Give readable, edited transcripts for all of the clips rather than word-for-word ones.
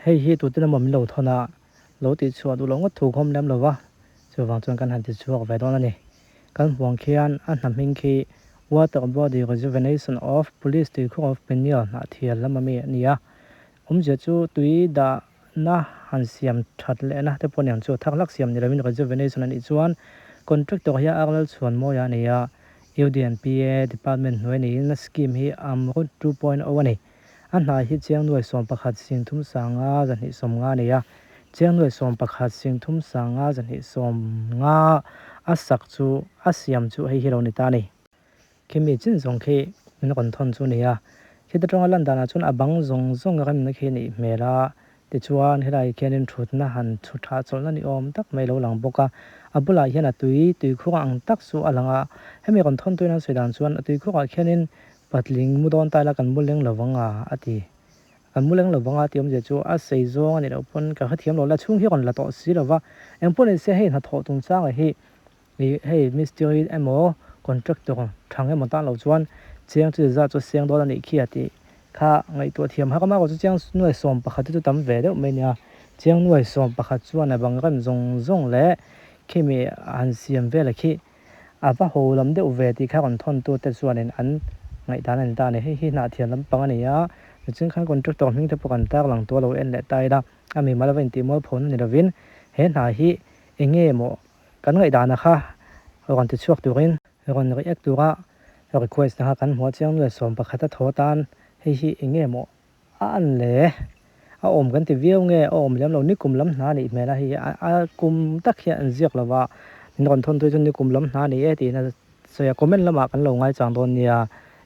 Hei hi tute emaw min lo thawn a, lo tihchhuah duh loh ngawt thu khawm lem lo va, chuvang chuan kan han tichhuak ve dawn a ni. Kan huang khian a hna hming khi Water Body Rejuvenation of Police Tuikhur of Peniel Hnahthial lama mi a ni a, awmzia chu tui dahna han siam that lehna te pawh aniang chu a thak hlak siam ni lovin rejuvenation a nih chuan contractor hi a Arlalchhuan Mawia a ni a, UDNPA department hnuai niin scheme hi Amrut 2.0 a ni. A hnai hi chiang nuai 11 sing thum sanga 250 a nei a, chiang nuai 11 sing thum sanga 250 a sak chu a siam chu hei hi lo ni ta a ni. Khimi chin zawng khi min rawn thawn chu a ni a, khita tanga lan danah chuan a bang zawng zawng remna khi a nih hmel a, Tichuan, helaiah khianin thutna han chhu tha chawlhna ni awm tak mai lo lang bawk a. A bulah hian a tui, tuikhur ang tak chu a lang a. Hemi rawn thawn tuin an sawi dan chuan a tuikhurah khianin patling mu dawn ta ila kan mu leng lo vang a, a ti. Kan mu leng lo vang a tih awmzia chu a sei zawng a nih loh pawn ka hrethiam lo la, chhung hi rawn la tawh si lo va. Engpawh ni se hei hnathawh chungchangah hi Ih hei mistiri emaw contractor thang emaw tan lo chuan chiang chu zat chu siang dawn a nih khi a tih kha ngaihtuah thiam har a chu chiang nuai 11 te chu tam ve deuh mai a nia chiang nuai 11 chuan a bang rem zawng zawng leh khimi han siam vel a khi a va ho lam deuh ve tih kha rawn thawn tu te chuanin an ngaihdan a ni ta a ni hei hi hnah thiam lampang a ni a tichuan khan contractor hming te pawh kan tarlang tawh a lo en leh ta ila a mimal va intih mualpho na ni lovin he hna hi eng nge maw Kan ngaihdan a kha rawn ti chhuak turin rawn react tura request na kha kan hmuh a chiang nuai 11 a thaw tan hei hi eng nge maw a an le a awm kan ti viau nge a awm lem lo nikum lam hna nih hmel a hei a kum tak hian an ziak lo va min rawn thawn tui chu nikum lam hna ni e tiin a sawi a comment lamah kan lo ngaichang dawn nia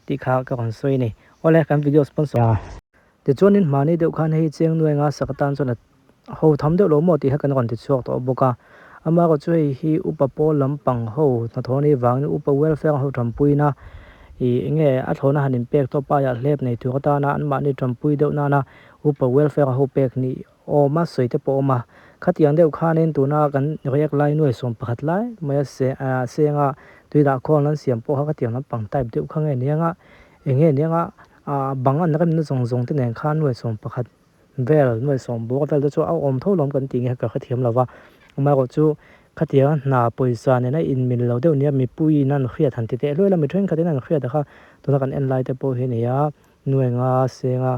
tih kha ka rawn sawi a ni awle kan video sponsor tichuanin hmani deuh khan hei chiang nuai nga sak atan chuan a Ho tham deuh lo maw tih kha kan rawn ti chhuak tawh bawk a, amaherawh chu hei hi upa pawl lampang ho hnathawh anih vangin upa welfare ho tanpuina ih eng nge a thlawhna han inpek tawp aiah hlep nei tur atana anmahni tanpui deuh nana upa welfare ho pek nih awm a sawi te pawh a awm a, khatiang deuh khanin tuna kan react lai nuai 11 lai mai a se ah senga tui dah khawng an siam pawh kha khatiang lampang type deuh kha nge niang a eng nge niang a ah bang an remna zawng zawng te nen khan nuai 11. Vel nuai 10 bawk vel te chu a awm tho lawm kan tih nge ka hrethiam lo va, amaherawh chu khatiang hna pawisa nena inmil lo deuh nia mipuiin an hriat han ti teh hluai la mi thenkhatin an hriat a kha tuna kan en lai te pawh hi a ni a, nuai nga senga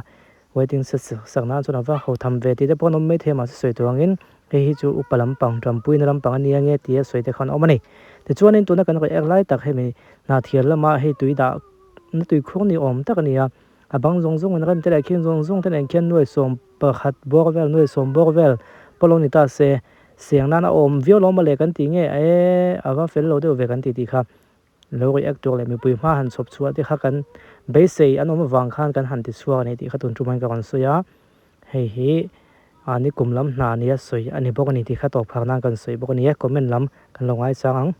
waiting shed sak nan chuan a va ho tham ve tih te pawh an awm maithei a mahse sawi tur angin hei hi chu upa lampang tanpuina lampang a nia nge tia sawi te khan a awm a ni. Tichuanin tuna kan rawn ek lai tak hemi hna thial lama hei tui dah na tui khur ni awm tak a ni a. A bang zawng zawng in rem te leh khing zawng zawng te nen khian nuai 11 bawr vel nuai 10 bawr vel pawh lo ni ta se siang nan a awm viau lo mawle kan tih nge e a va fel lo deuh ve kan tih tih kha lo react tur leh mipui hma han chhawp chhuah te kha kan beisei an awm avang khan kan han ti chhuak a ni tih kha tun tum hian ka rawn sawi a hei hi a ni kum lam hna nia sawi a ni bawk a ni tih kha tawp phak nan kan sawi bawk a ni e comment lam kan lo ngaichang ang.